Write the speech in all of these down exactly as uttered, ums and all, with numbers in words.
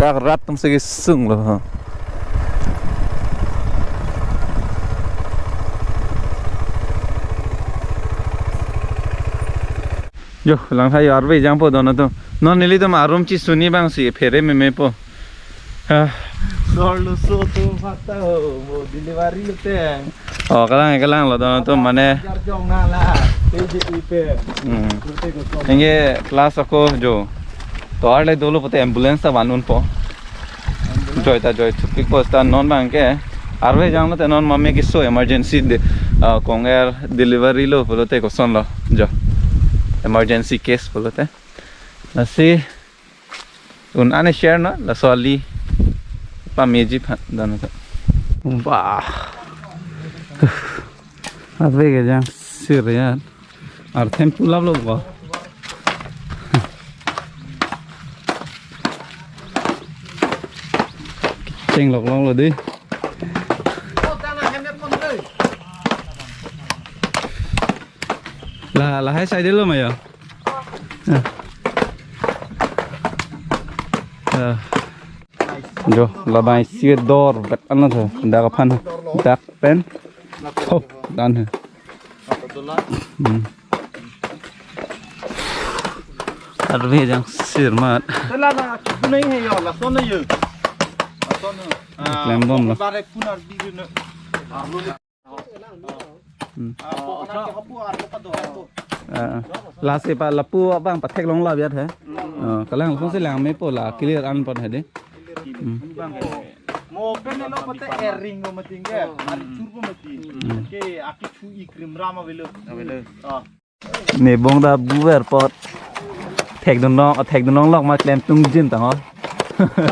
Rat atum si kesung lo, ha. Jo, lang tha jo, arve jangpo don atum. Non nelitum arum chesuni abang si phere memepo. Ha. Dor lo so tu mata ho, mo delivery lote. Oh, kalang, kalang lo don atum mane. Jar jong na la, P J I pe. Hmm. Lote ko so. Anke plus ako jo. To arle dolo pote ambulance ta van unpo. Joi ta joi thupik posta non abangke. Arve jang lote non mame keso emergency de, ah, kong-er delivery lo pulote koson lo. Jo. Emergency case pulote. Lasi un ane share na, laso ali pameji phan dan ta. Bah. Arve kejang sir ya. Arthe pu laplo ko. Cheng lok lok lo di. La, lahai side lo ma ya. Ah. Ah. Jo, labang isi dor bet ano tho. Dak aphan. Dak pen. Hop, dan he. Hmm. Arve jang sir mat. Tela na, tu nahi hai yo, lason na yo. Lason na. Ah, klem bom lo. Bare punar di na. Ah, lo ni. Hmm. Ah, po na ke hapu, ah, po ka do, hapu. Ah, ah. Lasi pa lapu abang pathek long la biat he. Hmm. Ah, kalang langsung si lang mepo la clear an pon he de. Hmm. Mo pen lo pate ering ko mati ke, ari chur ko mati. Hmm. Ke aki chu i krim ram avelo. Avelo. Ah. Nebong ta bu ver pot. Thek dun long, thek dun long lok ma klem tung jin tang ho.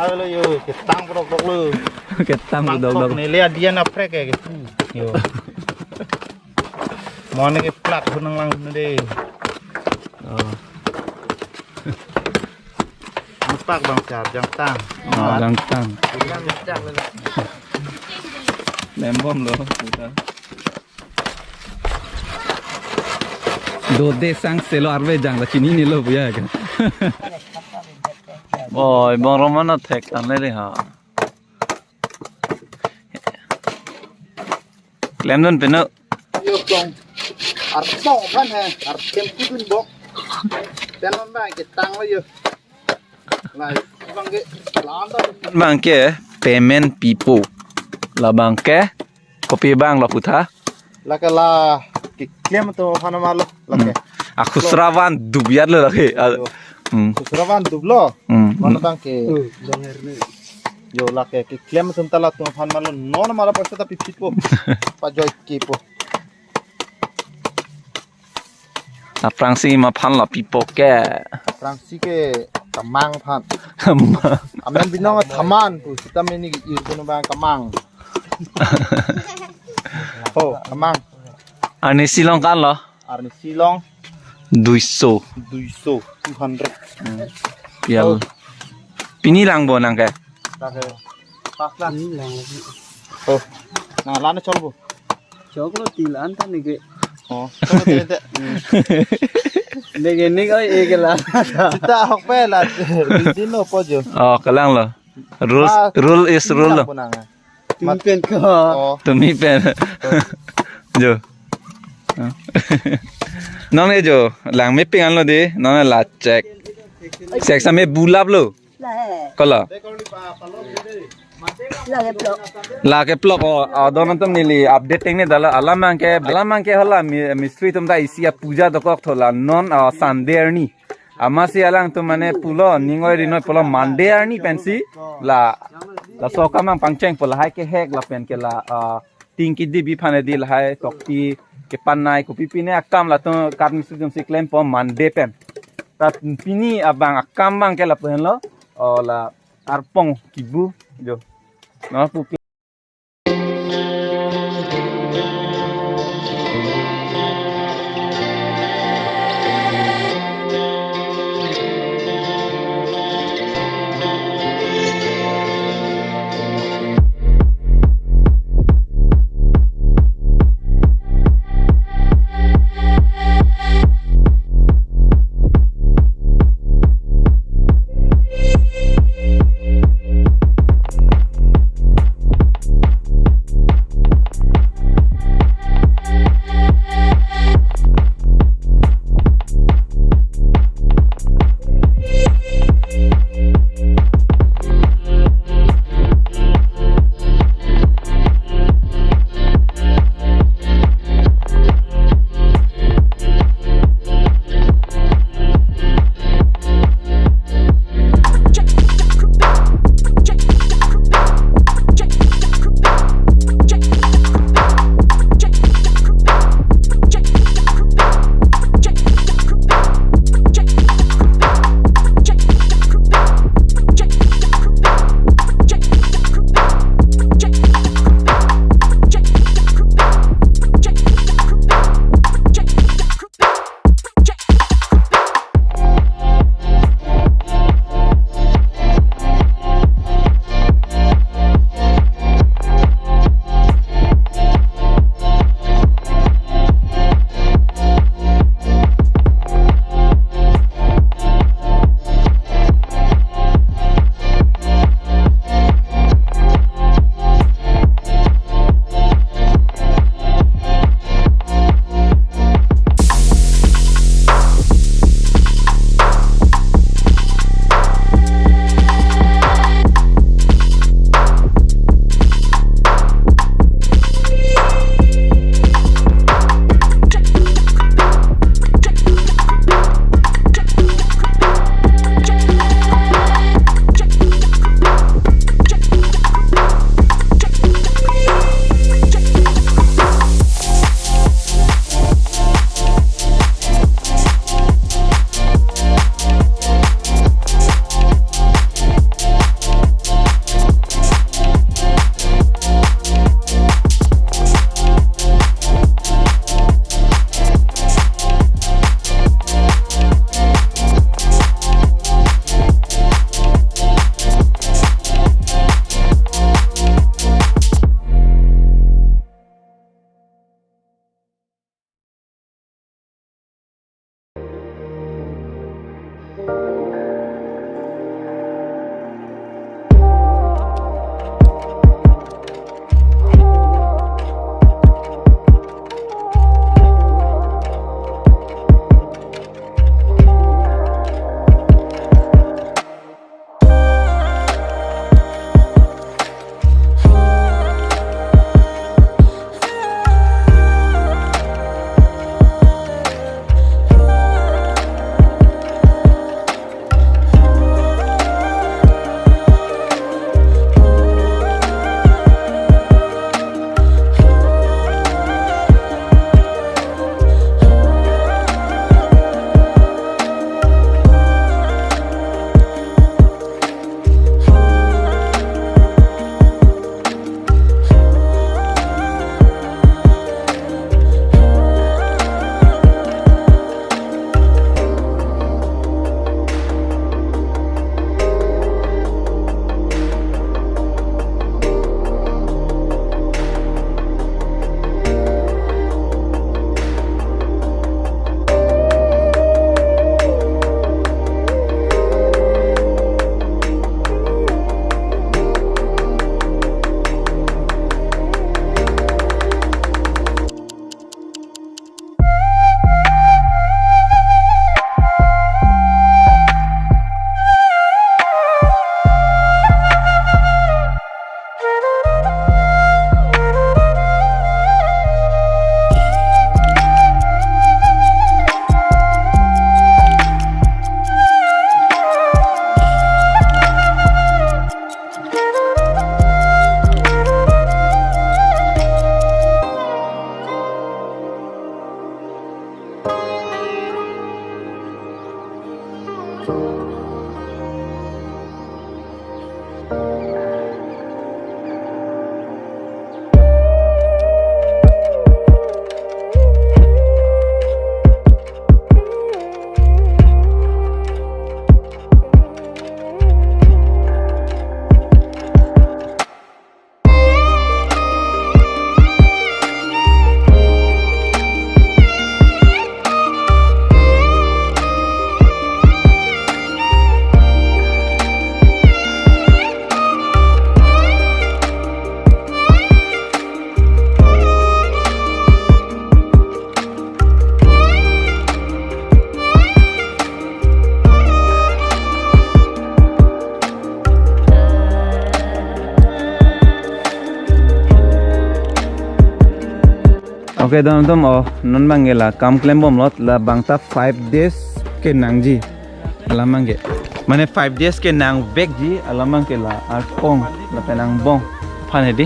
Avelo yo, ketang prodok dok lo. Ketang prodok dok. Ne le adian aprek ke. Yo. Mo ne ke plat hunang lang ne de. Oh. Mupak bang char jang tang. Ah, jang tang. Lembom lo. Dode sang selo arve jang la chinine lo puya ka. Oi, bong romana thek tan le ha. Klem dun peno. Yo kong. Arpo kan he, artem kudun bok. Tenon bang ketang lo yo. Lai, bang ke landa. Bang ke payment pipo. Labang ke kopi bang lo putha. Lake la keklem atum aphan ma lo lake. Hmm. Akhusra van dubiat lo lake. Ah, yo. Hmm. Khusra van dublo. Hmm. Mana bang ke. Yo lake keklem atum ta latum aphan ma lo non ma la poisa ta pipit po. Pajoi ke po. Aphrangsi ma phan la pipo ke. Aphrangsi ke kamang phan. Kamang. Amen binong thaman pu sita meni ke ir kono bang kamang. Oh, kamang. Arnisi long kan lo? Arnisi long. Duiso. Duiso, two hundred. Hmm. Yal. Oh. Pini langbo nang ke? Lake pas lang. Hmm, lang lagi. Oh. Nang lana choklo. Choklo tilan ta ne ke. Oh. Choklo tilan ta. Ne ke ne ke oi ek la. Sita hok pe la. Din lo po jo. Oh, kalang lo. Rule, ah, rule is rule lo. Lang po nang. Tumi pen ko. Oh. Tumi pen. Jo. Nong ne jo, lang meping anlo di, nong ne la check. Check sa me bulap lo. La he. Kola. La he plok. La ke plok o, adon atum neli update tengne dala alam abang ke, alam abang ke hala mi, mistri atum ta isi apuja dokok tho la non, ah, Sunday arni. Amatsi alangtum mane pulo, ning oi ri noi pulo Monday arni pensi la, laso akam abang pangcheng pulo hai ke hek lapen ke la, ah, ting kidi bi phane di lahai tokti kepanai kopi pine akam latum kat mistri atum si klempo Monday pen. Tat pini abang akam abang ke lapu henlo, o la arpong kibu jo. Na pu Okay, don atum, oh, non abangke la kam klembomlot, labang ta five days kenangji. Alam abangke. Mane five days kenangvekji, alam abangke la arpong, lapen angbong aphan hedi.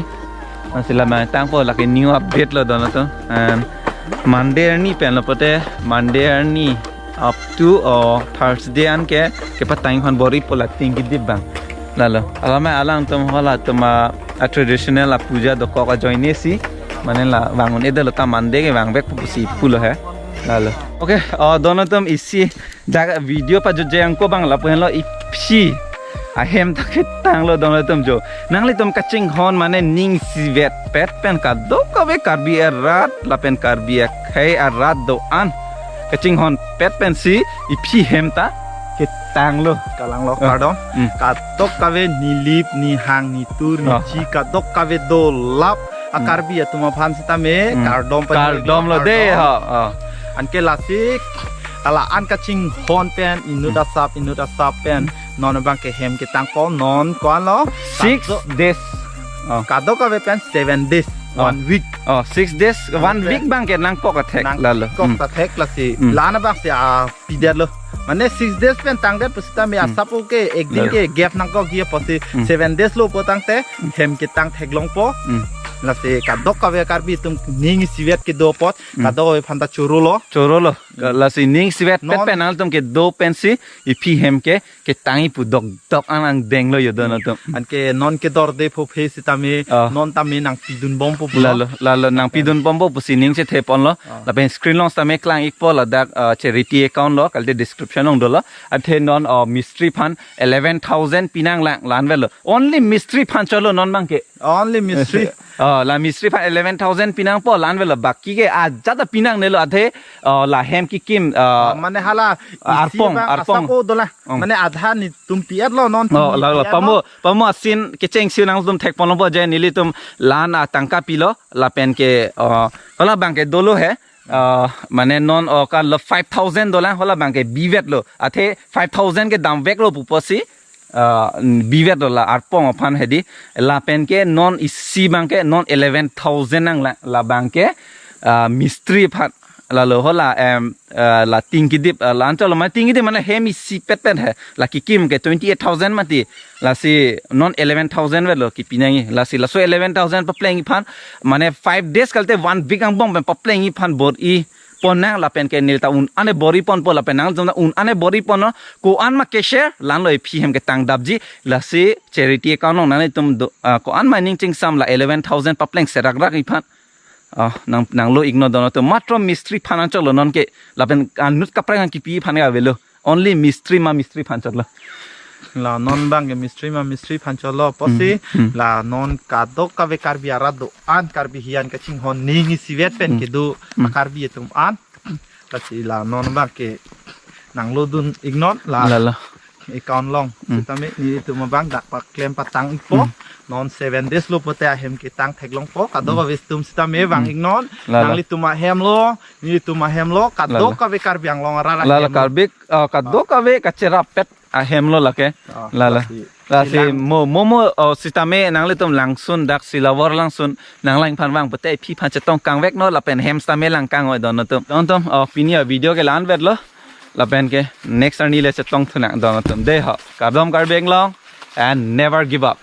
Lasi labang tangpo, lake new update lo don atum. And Monday arni pen lo pote, Monday arni up to, oh, Thursday anke kepatang aphan bor-ipo la Tingkidip abang. Lalo. Alam alangtum halatum a, a traditional a puja dokok ajoine si. Mane la vangun-edetlo ta Monday ke vangvekpo pusi pulo he. Lalo. Okay, oh, don atum isi dak video pajutje angko abang lapu henlo, iphi ahem ta ketanglo don atum jo. Nanglitum kachinghon mane ning isivetpet pen kadokave Karbi arat lapen Karbi akhei arat do-an kachinghonpet pensi iphi hem ta ketanglo. Kalanglo, oh, kardom. Hmm. Kadokave nelip, nehang, netur, oh, nechi, kadokave dolap a, hmm, Karbi atum aphan sitame, hmm, kardom pajir, kardomlo dei, kardom. Ha, ha. Anke lasi, ala an kachinghon pen, inut, hmm, asap, inut asap pen, non abangke hem ketangpo, non ko-anlo? Six days. Oh. Kadokave pen seven days, oh, one week. Oh, six days, one week abangke nangkok athek, lalo. Nangkok, hmm, ta thek lasi. Hmm. La-an abangsi, ah, pidetlo. Mane six days pen tangdet pusitame, hmm, asap ke ek din, lalo, ke gap nangkokji apotsi, hmm, seven days lo pu tangte, hmm, hem ketang theklongpo. Hmm. Lasi kadokave Karbi atum ning isivet kedo apot, hmm, kadokave aphan ta chorolo. Chorolo. Hmm. Lasi ning isivetpet, non, pen nangtum kedo pensi iphi hem ke ketangji pu dokdok an angdenglo jo don atum. Anke non kedorde phophe sitame, ah, non tame nangpidunbompo pulo. Lalo, lalo nangpidunbompo pusi ning chethe ponlo. Ah. Lapen screen along sitame klang-ikpo ladak, ah, charity account lo, kalite description along dolo. Athe non, ah, mistri aphan eleven thousand pinanglang, la-an avelo. Only mistri aphan chotlo non abangke. Only mistri. Oh, la mistri aphan eleven thousand pinangpo, la-an avelo, baki ke ajat ta pinangnelo athe, oh, la hem kekim, ah, ah, mane hala, ah, isi arpong, abang arpong, asap o dolang. Hmm. Mane adha netum pi-etlo, non, oh, netum la, la, pi-etlo. Pamo, pamo asin kechengsi nangtum thek ponlongpo je nelitum la-an atangka pilo, lapen ke, oh, hala abangke dolo he, ah, mane non, oh, kalo five thousand dolang, hala abangke bivetlo. Athe five thousand kedamveklo pu apotsi, ah, bivetlo la arpong aphan hedi. Lapen ke non isi abangke non eleven thousand nanglang, labangke, ah, mistri aphan. Lalo hala, em, ah, la Tingkidip, ah, la-an chotlo mane Tingkidip mane hem isipetpet he. La kekim ke twenty-eight thousand mati. Lasi non eleven thousand avelo kepinangji. Lasi laso eleven thousand paplengji aphan, mane five days kalite one week angbong pen paplengji aphan bor-ipon nang, lapen ke neli ta un-an ke bor-iponpo, lapen nangtum ta un-an ke bor-iponnon, ko-an ma ke-share, la-anlo iphi hem ketangdapji. Lasi charity account along nanglitum do, ah, ko-an ma ning chingsam, la eleven thousand papleng serakrakji aphan. Ah, nang, nanglo-iknon don atum, matro mistri aphan anchotlo non ke, lapen anut kaprek an kepi aphan ke avelo. Only mistri ma mistri aphan chotlo. La non abangke mistri ma mistri aphan chotlo apotsi, hmm, hmm, la non kadokave Karbi arat do-an, Karbi hijan kachinghon ning isivet pen, hmm, kedo, hmm, a Karbi atum an. Lasi la non abangke nanglodun-iknon la. Lalo. Account along. Hmm. Sitame nelitum abang dak paklem patang-ikpo. Hmm. Non seven days lo pote ahem ketang theklongpo. Kadokave, hmm, atum sitame, hmm, vang-iknon. Lalo. Nanglitum ahem lo, nelitum ahem lo, lalo, kadokave Karbi Anglong arat, lalo, ahem lo. Karbi, ah, kadokave kacherapet ahem lo lake. Ah, lalo. Lasi, lasi, ilang mo, mo, mo, oh, sitame nanglitum langsun, dak Silachar langsun nanglang aphan vang pote iphi aphan chetong kangveknon, lapen hem sitame lang kang-oi don atum. Don atum, oh, pini a video ke la-an vetlo. Lapen ke next arni le chetongthu nang don atum. Dei ho. Kardom Karbi Anglong and never give up.